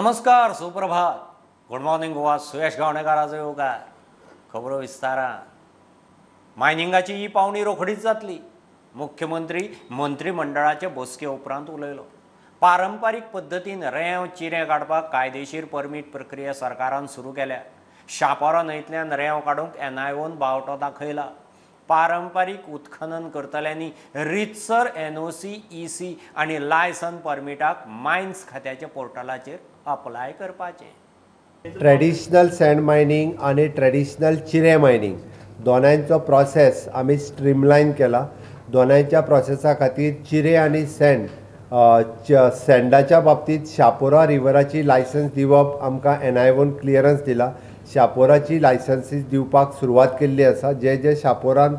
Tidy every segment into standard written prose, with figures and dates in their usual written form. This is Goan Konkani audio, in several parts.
नमस्कार, सुप्रभात, गुड मॉर्निंग गोवा. सुयश गावणेकाराचो येवकार. खबरो विस्तारान. मायनिंगाची ही पावणी रोखडीच जातली. मुख्यमंत्री मंत्रिमंडळाचे बसके उपरांत उलयलो. पारंपारीक पद्दतीन रेंव चिरे काडपाक कायदेशीर परमीट प्रक्रिया सरकारान सुरू केल्या. शापोरा न्हंयतल्यान रेंव काडूंक एनआयओन बावटो दाखयला. पारंपारीक उत्खनन करतल्यांनी रितसर एनओसी, ईसी आनी लायसन परमिटाक मायन्स खात्याच्या पोर्टलाचेर अप्लाय करपाचें. ट्रेडिशनल सँड मायनींग आनी ट्रेडिशनल चिरे मायनींग दोनांयचो प्रोसेस आमी स्ट्रीमलायन केला. दोनांयच्या प्रोसेसा खातीर चिरे आनी सँड, सँडाच्या बाबतींत शापोरा रिवराची लायसन्स दिवप आमकां एनआयओन क्लियरन्स दिला. शापोराची लायसन्सीस दिवपाक सुरवात केल्ली आसा. जे जे शापोरान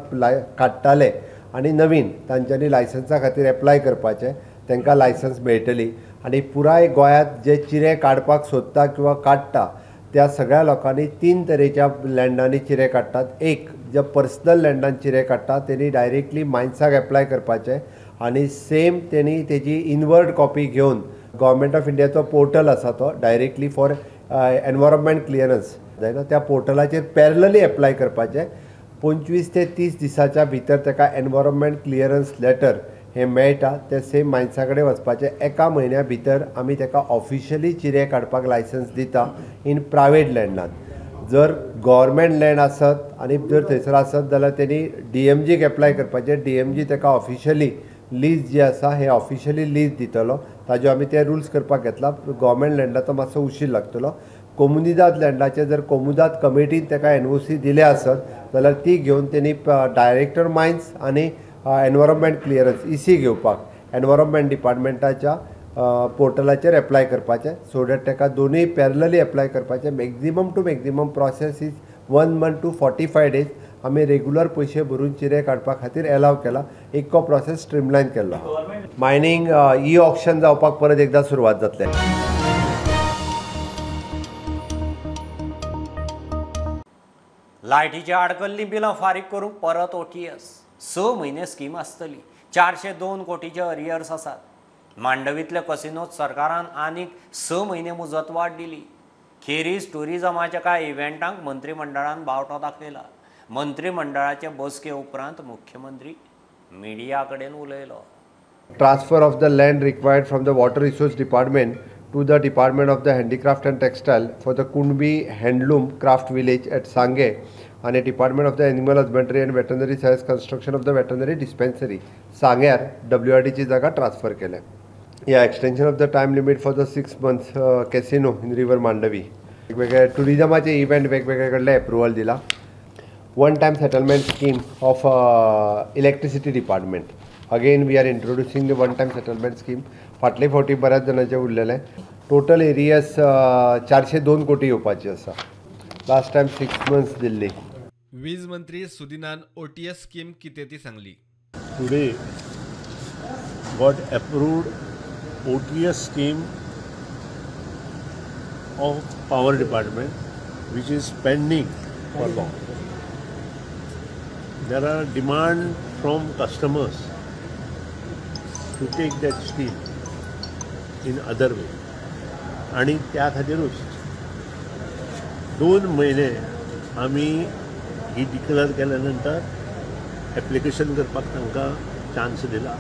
काडटाले आनी नवीन तांच्यांनी लायसन्सा खातीर एप्लाय करपाचें, तांकां लायसन्स मेळटली. आनी पुराय गोंयांत जे चिरे काडपाक सोदता किंवा काडटा त्या सगळ्या लोकांनी तीन तरेच्या लँडांनी चिरे काडटात. एक, जे पर्सनल लँडान चिरे काडटा तेणी डायरेक्टली मायन्साक एप्लाय करपाचें आनी सेम तेणी तेजी इनवर्ड कॉपी घेवन गव्हर्मेंट ऑफ इंडियाचो पोर्टल आसा तो डायरेक्टली फॉर एनवायरमेंट क्लियरन्स जायना, त्या पोर्टलाचेर पॅरलली एप्लाय करपाचें. 25 ते 30 दिसाच्या भितर ताका एनवायरमेंट क्लियरन्स लेटर हें मेळटा. तें सेम मायन्सा कडेन वचपाचें. एका म्हयन्या भितर आमी ताका ऑफिशियली चिरे काडपाक लायसन्स दिता इन प्रायवेट लँडान. जर गव्हर्मेंट लँड आसत आनी जर थंयसर आसत जाल्यार तेणी डीएमजीक एप्लाय करपाचें. डीएमजी ताका ऑफिशियली लीज जी आसा हे ऑफिशियली लीज दितलो. ताज्यो आमी ते रुल्स करपाक घेतला. गव्हर्मेंट लँडाचो मातसो उशीर लागतलो. कोमुनिदाद लँडाचे जर कोमुनिदाद कमिटीन ताका एनओसी दिले आसत जाल्यार ती घेवन तेणी डायरेक्टर मायन्स आनी एनवायरमेंट क्लियरन्स ईसी घेवपाक एनवायरमेंट डिपार्टमेंटाच्या पोर्टलाचेर एप्लाय करपाचें. सो that ताका दोनूय पॅरलली एप्लाय करपाचें. Maximum to maximum process is 1 month to 45 days. आमी रेगुलर पयशे भरून चिरे काडपा खातीर एलाव केला. इतको प्रोसेस स्ट्रीमलायन केल्लो. मायनींग ई ऑक्शन जावपाक परत एकदां सुरवात जातली. लायटीच्या आडकल्लीं बिलां फारीक करूंक परत ओटीएस 6 म्हयने स्कीम आसतली. 402 कोटीचे अरियर्स आसात. मांडवींतल्या कसिनोत सरकारान आनीक 6 म्हयने मुजतवाड दिली. खेरीज टुरिजमाच्या कांय इव्हेंटांक मंत्रिमंडळान बावटो दाखयला. मंत्रिमंडळाचे बसके उपरांत मुख्यमंत्री मिडिया कडेन उलयलो. Transfer of the land required from the water resource department to the department of the handicraft and textile for the Kunbi handloom craft village at Sanguem आनी department of the animal husbandry and veterinary science construction of the veterinary dispensary सांग्यार डब्ल्यूआरडीची जागा ट्रान्सफर केल्या. या extension of the time limit for the 6 months casino in river Mandovi. वेगवेगळे टुरिजमाचे इव्हेंट वेगवेगळे कडले एप्रुवल दिला. One time settlement scheme of electricity department. Again we are introducing the one time settlement scheme. फाटले फावटी बऱ्याच जाणांचे उरलेले. टोटल एरियस 402 कोटी येवपाची आसा. लास्ट टायम 6 मंथ्स दिल्ली. वीज मंत्री सुदिनान ओटीएस स्कीम कितें ती सांगली. Today got approved OTS scheme of power department which is pending for long. There are demand from customers to take that scheme in other way. आणि त्या खातीरूच 2 म्हयने आमी ही डिक्लेअर केल्या नंतर एप्लिकेशन करपाक तांकां चान्स दिला.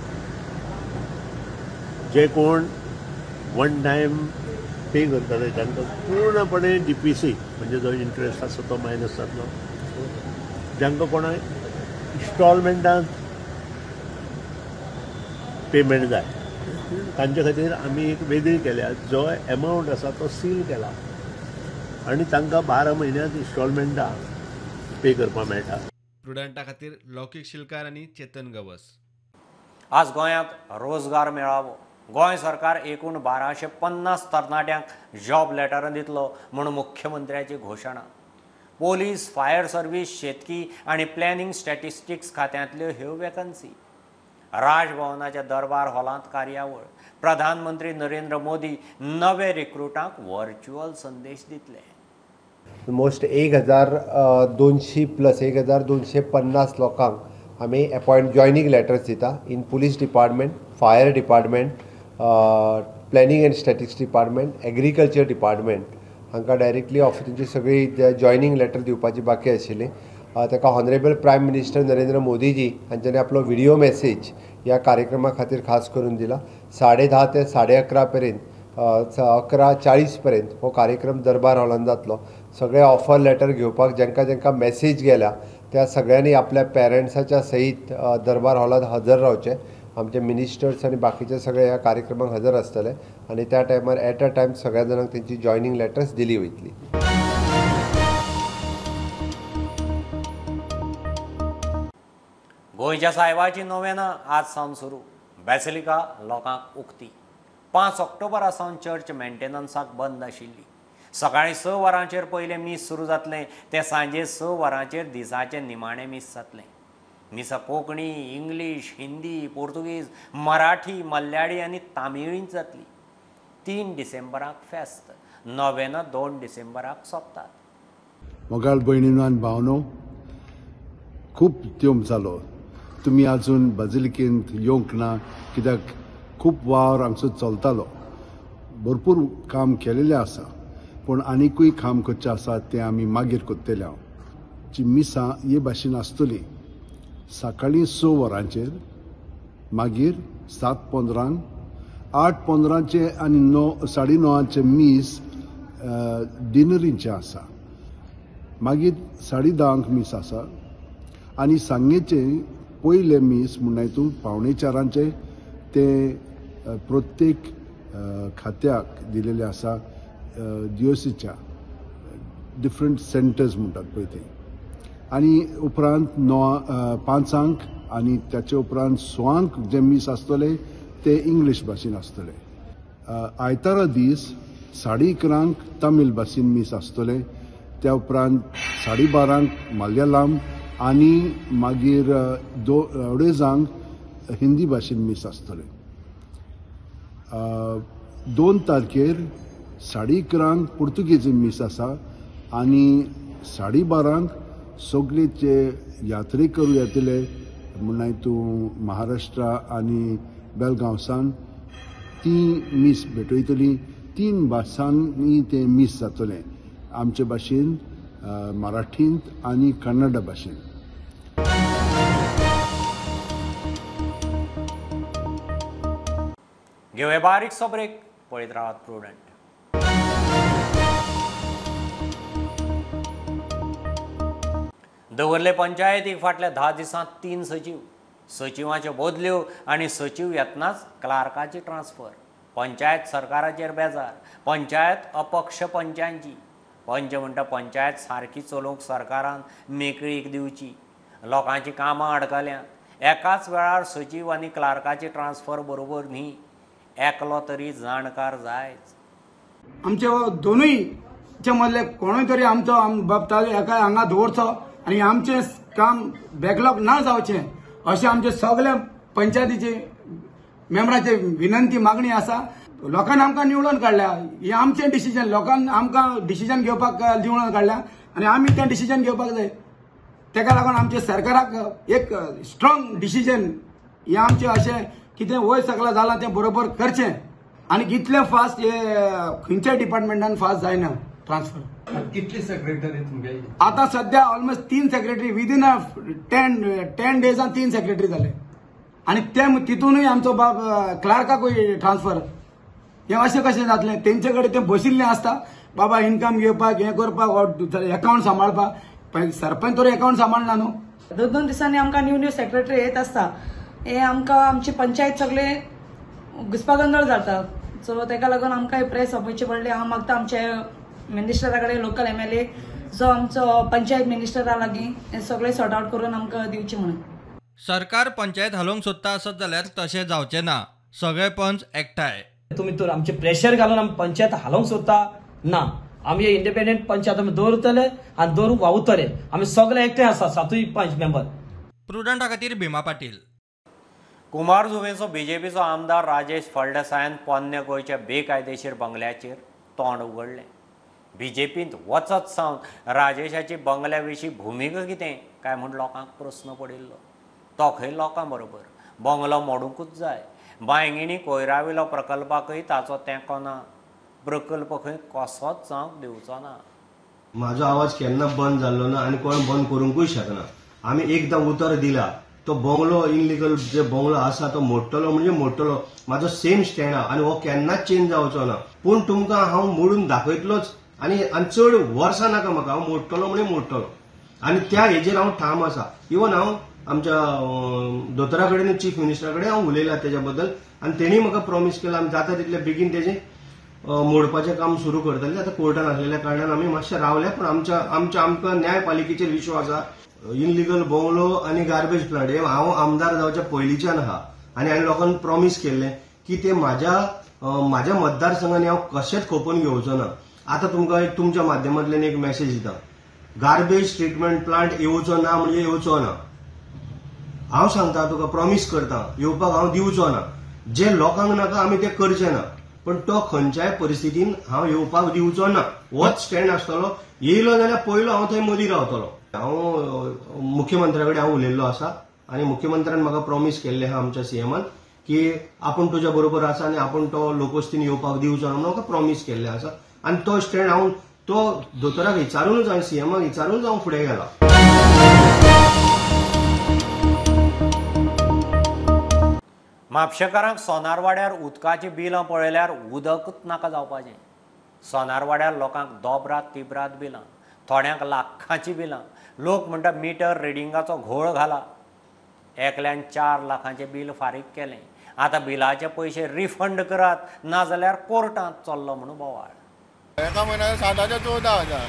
जे कोण वन टायम पे करतले तांकां पूर्णपणे डीपीसी म्हणजे जो इंट्रस्ट आसा तो मायनस जातलो. जांकां कोणाक इन्स्टॉलमेंटान पेमेंट जाय तांचे खातीर आमी एक वेगळी केल्या. जो एमावंट आसा तो सील केला आनी तांकां 12 म्हयन्यांत इन्स्टॉलमेंटां पे करपाक मेळटा. प्रुडंटा खातीर लौकीक शिलकार आनी चेतन गवस. आज गोंयांत रोजगार मेळावो. गोंय सरकार एकूण 1250 तरणाट्यांक जॉब लेटरां दितलो म्हूण मुख्यमंत्र्याची घोशणा. पोलीस, फायर सर्वीस, शेतकी आनी प्लॅनिंग स्टॅटिस्टिक्स खात्यांतल्यो ह्यो वेकन्सी. राजभवनाच्या दरबार हॉलांत कार्यावळ. प्रधानमंत्री नरेंद्र मोदी नवे रिक्रुटांक व्हर्च्युअल संदेश दितले. ऑलमोस्ट 1200 प्लस 1250 लोकांक आमी अपॉयंट जॉयनींग लेटर्स दिता in police department, fire department, Planning and statistics department, agriculture department हांकां डायरेक्टली ऑफिसांची सगळी जॉयनींग लेटर दिवपाची बाकी आशिल्ली. ताका honourable prime minister Narendra Modiji हांच्यांनी आपलो व्हिडियो मॅसेज ह्या कार्यक्रमा खातीर खास करून दिला. 10:30 ते 11:30 पर्यंत 11:40 पर्यंत हो कार्यक्रम दरबार हॉलान जातलो. सगळे ऑफर लेटर घेवपाक जांकां जांकां मॅसेज गेल्या त्या सगळ्यांनी आपल्या पेरंट्साच्या सहीत दरबार हॉलांत हजर रावचें. आमचे मिनिस्टर्स आनी बाकीचे सगळे ह्या कार्यक्रमाक हजर आसतले आनी त्या टायमार एट अ टायम सगळ्या जाणांक तेंची जॉयनींग लेटर्स दिली वयतली. गोंयच्या साहेबाची नोवेना आज सावन सुरू. बॅसिलिका लोकांक उक्ती. 5 ऑक्टोबरा सावन चर्च मेंटेनन्साक बंद आशिल्ली. सकाळीं 6 वरांचेर पयलें मीस सुरू जातलें तें सांजे 6 वरांचेर दिसाचें निमाणें मीस जातलें. मिसां कोंकणी, इंग्लीश, हिंदी, पोर्तुगीज, मराठी, मल्याळी आनी तामिळींत जातली. 3 डिसेंबराक फेस्त, नोवेना 2 डिसेंबराक सोंपतात. मोगाळ भयणीनो आनी भावनो, खूब तेंप जालो तुमी आजून बाजिलिकेंत येवंक ना, कित्याक खूब वावर हांगसर चलतालो, भरपूर काम केलेलें आसा, पूण आनिकूय काम करचें आसा तें आमी मागीर करतले. हांव जी मिसां हे भाशेन आसतली, सकाळीं 6 वरांचेर, मागीर 7:15, 8:15 आनी 9:30 मीस डिनरीचें आसा, मागीर 10:30 मीस आसा आनी सांगेचें पयलें मीस म्हणल्यार तूं 3:45 तें प्रत्येक खात्याक दिलेलें आसा, डिओसीच्या डिफरंट सेंटर्स म्हणटात पळय ते. आनी उपरांत 5 आनी त्याचे उपरांत 6 जे मीस आसतले ते इंग्लीश भाशेन आसतले. आयतारा दीस 11:30 तमीळ भाशेन मीस आसतले, त्या उपरांत 12:30 मलयाळम आनी मागीर 2:30 हिंदी भाशेन मीस आसतले. 2 तारखेर 11:30 पुर्तुगेजी मीस आसा आनी 12:30 सगळे जे यात्रेकरू येतले म्हणल्यार तूं महाराष्ट्र आनी बेलगांवसान ती मीस भेटयतली. 3 भासांनी तें मीस जातलें, आमचे भाशेन, मराठींत आनी कन्नड भाशेन. घेवया बारीकसो ब्रेक, पळयत रावात प्रुडंट. दवर्ले पंचायतीक फाटल्या 10 दिसांत 3 सचीव, सचिवाच्यो बदल्यो आनी सचीव येतनाच क्लार्काची ट्रान्सफर. पंचायत सरकाराचेर बेजार, पंचायत अपक्ष पंचांची. पंच म्हणटा पंचायत सारकी चलोवंक सरकारान मेकळीक दिवची. लोकांची कामां अडकल्यांत. एकाच वेळार सचीव आनी क्लार्काची ट्रान्सफर बरोबर न्ही, एकलो तरी जाणकार जायच. आमचे दोनूय मदले कोणूय तरी आमचो बाब एका हांगा दवरचो आनी आमचें काम बॅकलॉग ना जावचें अशें आमचे सगळे पंचायतीचे मेंबराचे विनंती मागणी आसा. लोकांनी आमकां निवडून काडल्या, हें आमचें डिसिजन, लोकांनी आमकां डिसिजन घेवपाक निवडून काडल्या आनी आमी तें डिसिजन घेवपाक जाय. तेका लागून आमचे सरकाराक एक स्ट्रॉंग डिसिजन हें आमचें अशें कितें वयर सगळें जालां तें बरोबर करचें आनी कितलें फास्ट हे खंयच्याय डिपार्टमेंटान फास्ट जायना ट्रान्सफर. कितली सेक्रेटरी तुमगे आता सध्या ऑलमोस्ट 3 सेक्रेटरी विदीन अ 10 डेजान 3 सेक्रेटरी जाले आनी ते तितूनय आमचो बाब क्लार्काकूय ट्रान्सफर. हें अशें कशें जातलें? तेंचे कडेन तें बशिल्लें आसता बाबा इनकम घेवपाक, हें करपाक, एकावंट सांबाळपाक. सरपंच तर एकावंट सांबाळना न्हू. 2-2 दिसांनी आमकां न्यू न्यू सेक्रेटरी येत आसता. हे आमकां आमची पंचायत सगळे घुसपागोंदळ जाता. सो तेका लागून आमकां प्रेस आपोवचें पडलें. हांव मागता आमचे मिनिस्टरा कडेन, लोकल MLA जो आमचो पंचायत मिनिस्टरा लागीं हें सगळें सॉर्ट आवट करून आमकां दिवचें म्हणून. सरकार पंचायत हालोवंक सोदता आसत जाल्यार तशें जावचें ना, सगळे पंच एकठांय. तुमी तर आमचे प्रेशर घालून आमी पंचायत हालोवंक सोदता ना, आमी इंडिपेंडंट पंचायत आमी दवरतले आनी दवरूंक वावुरतले. आमी सगळे एकठांय आसा, 7 पंच मेंबर. प्रुडंटा खातीर भीमा पाटील. कुमारजुवेंचो बीजेपीचो आमदार राजेश फळदेसायान पोन्ने गोंयच्या बेकायदेशीर बंगल्याचेर तोंड उगडलें. बीजेपींत वचत सावन राजेशाची बंगल्या विशीं भुमिका कितें काय म्हूण लोकांक प्रस्न पडिल्लो. तो खंय लोकां बरोबर बंगलो मोडुंकूच जाय, बांयगिणी कोयरावेलो प्रकल्पाकय ताचो तेंको ना. प्रकल्प खंय कसोच जावंक दिवचो ना. म्हाजो आवाज केन्ना बंद जाल्लो ना आनी कोण बंद करूंकूय शकना. आमी एकदां उतर दिला तो बंगलो इनलिगल जे बंगलो आसा तो मोडटलो म्हणजे मोडटलो. म्हाजो सेम स्टँड आहा आनी हो केन्नाच चेंज जावचो ना. पूण तुमकां हांव मोडून दाखयतलोच आनी चड वर्सां नाका म्हाका, हांव मोडटलो म्हणजे मोडटलो आनी त्या हेजेर हांव ठाम आसा. इवन हांव आमच्या दोतोरा कडेन, चीफ मिनिस्टरा कडेन हांव उलयला तेज्या बद्दल आनी तेणी म्हाका प्रॉमीस केला आमी जाता तितले बेगीन तेजें मोडपाचें काम सुरू करतले. आतां कोर्टान आसलेल्या कारणान आमी मातशें रावले, पूण आमच्या आमच्या आमकां न्यायपालिकेचेर विश्वास आसा. इनलिगल बंगलो आनी गार्बेज प्लांट हे हांव आमदार जावच्या पयलींच्यान आहा आनी हांवें लोकांक प्रॉमीस केल्लें की ते म्हाज्या म्हाज्या मतदारसंघांनी हांव कशेंच खोपून घेवचो ना. आतां तुमकां एक तुमच्या माध्यमांतल्यान एक मॅसेज दिता, गार्बेज ट्रिटमेंट प्लांट येवचो ना म्हणजे येवचो ना. हांव सांगता तुका, प्रॉमीस करता, येवपाक हांव दिवचो ना. जे लोकांक नाका आमी ते करचे ना, पण तो खंयच्याय परिस्थितीन हांव येवपाक दिवचो ना. होच स्टँड आसतलो. येयलो जाल्यार पयलो हांव थंय मदीं रावतलो. हांव मुख्यमंत्र्या कडेन हांव उलयल्लो आसा आनी मुख्यमंत्र्यान म्हाका प्रॉमीस केल्लें आहा आमच्या सीएमान की आपूण तुज्या बरोबर आसा आनी आपूण तो लोकवस्तीन येवपाक दिवचो ना म्हणून म्हाका प्रॉमीस केल्लें आसा. आनी तो स्टँड हांव तो दोतोराक विचारूनच, हांवें सीएमाक विचारूनच हांव फुडें गेला. म्हापशेकारांक सोनारवाड्यार उदकाचीं बिलां पळयल्यार उदकच नाका जावपाचें. सोनारवाड्यार लोकांक दोबरात तिबरात बिलां, थोड्यांक लाखांचीं बिलां. लोक म्हणटा मिटर रिडिंगाचो घोळ घाला. एकल्यान 4 लाखांचें बील फारीक केलें. आतां बिलाचे पयशे रिफंड करात ना जाल्यार कोर्टांत चल्लो म्हणून बोवाळ. एका म्हयन्याक 7,000 14,000,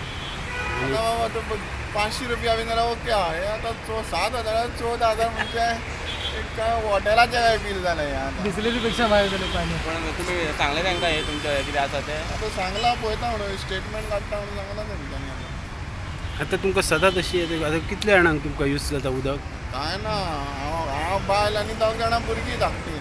आतां बाबा 500 रुपया बी जाल्यार ओके आहा. हे आतां 7,000 14,000 म्हणजे काय हॉटेलाचें काय बील जालें हें आतां. बिसलेरी पेक्षा भायर जालें पाणी. पण तुमी सांगलें तांकां हें तुमचें कितें आसा तें? आतां सांगलां पळयता म्हणून, स्टेटमेंट काडटा म्हणून सांगलां तेंच्यांनी. आतां तुमकां सदांच अशी येता, आतां कितल्या जाणांक तुमकां यूज जाता उदक? कांय ना, हांव बायल आनी 2 जाणां भुरगीं धाकटीं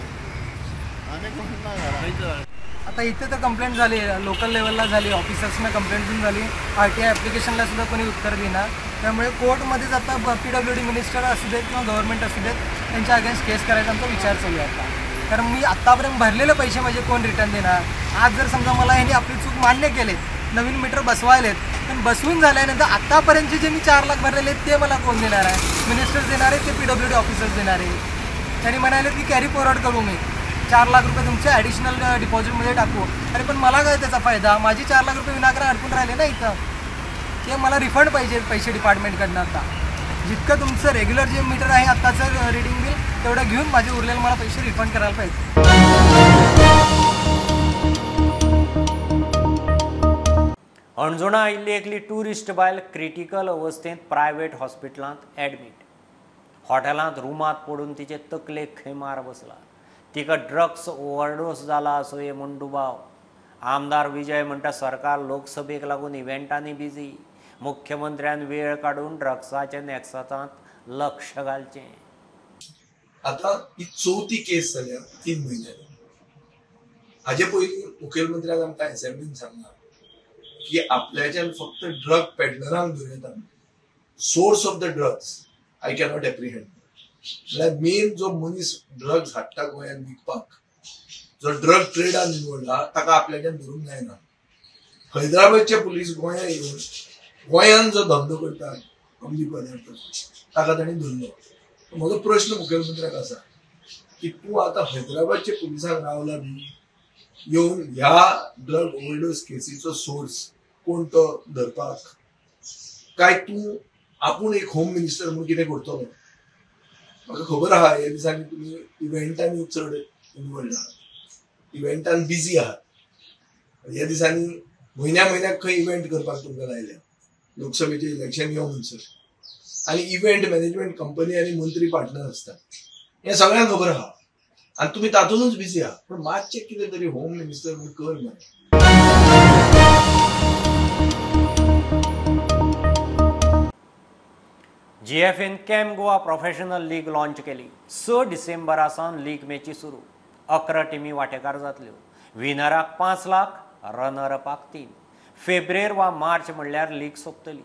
आनी कोण ना घरा. आता इथे तर कंप्लेंट झाली, लोकल लेवलला झाली, ऑफिसर्सना कंप्लेंट पण झाली, RTI ॲप्लिकेशनला सुद्धा कोणी उत्तर देणार. त्यामुळे कोर्टमध्येच आता PWD minister असू देत किंवा गव्हर्नमेंट असू देत, त्यांच्या अगेन्स्ट केस करायचा आमचा विचार चालू आहे आता. कारण मी आत्तापर्यंत भरलेले पैसे माझे कोण रिटर्न देणार? आज जर समजा मला ह्यांनी आपली चूक मान्य केली, नवीन मीटर बसवायलेत, पण बसवून झाल्यानंतर आत्तापर्यंतचे जे मी 4 लाख भरलेले आहेत ते मला कोण देणार आहे? मिनिस्टर्स देणार आहे ते PWD officers देणार आहे. त्यांनी म्हणाले की कॅरी फॉरवर्ड करू मी 4 लाख रुपये तुमच्या ॲडिशनल डिपॉझिटमध्ये टाकू. अरे पण मला काय त्याचा फायदा? माझी 4 लाख रुपये विनाकारण अडकून राहिले ना इथं. ते मला रिफंड पाहिजे पैसे डिपार्टमेंटकडनं. आता जितकं तुमचं रेग्युलर जे मीटर आहे आत्ताचं रिडिंग बिल तेवढं घेऊन माझे उरलेले मला पैसे रिफंड करायला पाहिजे. अंजुणा आयिल्ली एकली ट्युरिस्ट बायल क्रिटिकल अवस्थेंत प्रायव्हेट हॉस्पिटलांत ॲडमीट. हॉटेलांत रुमांत पडून तिचे तकलेक खंय मार बसला. तिका ड्रग्स ओव्हरडोस जाला आसुये म्हूण दुबाव. आमदार विजय म्हणटा सरकार लोकसभेक लागून इव्हेंटांनी बिजी. मुख्यमंत्र्यान वेळ काडून ड्रग्साच्या नॅक्सांत लक्ष घालचें. आतां ही चवथी केस जाल्या 3 म्हयन्यांनी. हाजे पयलीं मुखेलमंत्र्यान आमकां एसेंब्लीन सांगलां की आपल्याच्यान फक्त ड्रग पेडलरांक धरूं येता, source of the drugs I cannot apprehend. म्हणल्यार मेन जो मनीस ड्रग्स हाडटा गोंयांत विकपाक, जो ड्रग ट्रेडान इन्वॉल्व आहा ताका आपल्याच्यान धरूंक जायना. हैदराबादचे पुलीस गोंयांत येवन गोंयांत जो धंदो करता अंमली पदार्थाचो ताका तांणी धरलो. म्हजो प्रश्न मुखेलमंत्र्याक आसा की तूं आतां हैदराबादचे पुलिसांक रावला न्ही येवन ह्या ड्रग ओव्हरडोस केसीचो सोर्स कोण तो धरपाक, काय तूं आपूण एक होम मिनिस्टर म्हणून कितें करतलो? म्हाका खबर आहा ह्या दिसांनी तुमी इव्हेंटांनी चड इन्वॉल्व आहात, इव्हेंटान बिजी आहात. ह्या दिसांनी म्हयन्या म्हयन्याक खंय इव्हेंट करपाक तुमकां लायल्या, लोकसभेचें इलेक्शन यो म्हणसर. आनी इव्हेंट मॅनेजमेंट कंपनी आनी मंत्री पार्टनर आसतात हें सगळ्यांक खबर आहा आनी तुमी तातूंतच बिजी आहा. पूण मातशें कितें तरी होम मिनिस्टर म्हूण कर मरे. GFN CAM Goa professional league launch केली. 6 डिसेंबरा सावन लीग मॅची सुरू. 11 टिमी वांटेकार जातल्यो. विनराक 5 लाख, रनर अपाक 3. फेब्रेर वा मार्च म्हणल्यार लीग सोंपतली.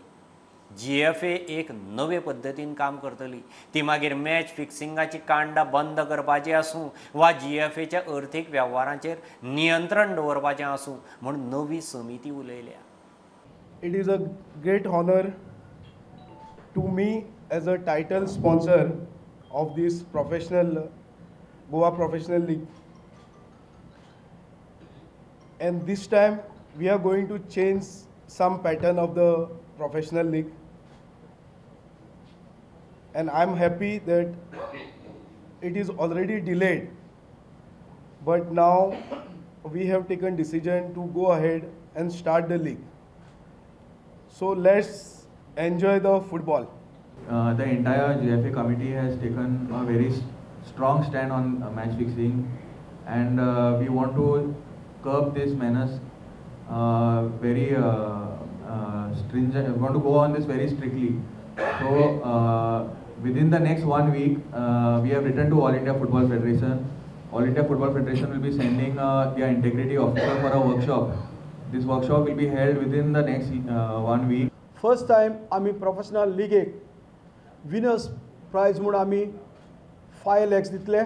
जीएफए एक नवे पद्दतीन काम करतली. ती मागीर मॅच फिक्सिंगाची कांडां बंद करपाची आसूं वा जीएफएच्या अर्थीक वेव्हारांचेर नियंत्रण दवरपाचें आसूं म्हूण नवी समिती उलयल्या. It is a great honour to me as a title sponsor of this professional Goa Professional League, and this time we are going to change some pattern of the professional league, and I am happy that it is already delayed, but now we have taken decision to go ahead and start the league. So let's enjoy the football. The entire GFA committee has taken a very strong stand on match fixing, and we want to curb this menace very stringent. We want to go on this very strictly. So within the next 1 week, we have written to All India Football Federation. All India Football Federation will be sending their integrity officer for a workshop. This workshop will be held within the next 1 week. First time आमी प्रोफेशनल लिगेक विनर्स प्रायज म्हूण आमी 5 lakhs दितले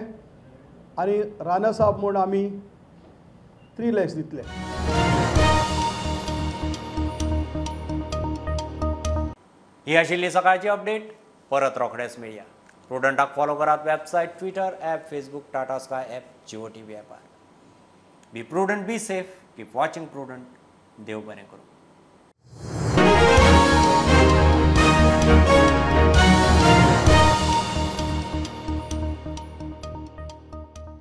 आनी रनर्स अप म्हूण आमी 3 lakhs दितले. ही आशिल्ली सकाळची अपडेट. परत रोखडेच मेळया. प्रुडंटाक फॉलो करात website, Twitter app, Facebook, Tata Sky app, Jio TV ॲपार. Be prudent, be safe, keep watching Prudent. देव बरें करूं.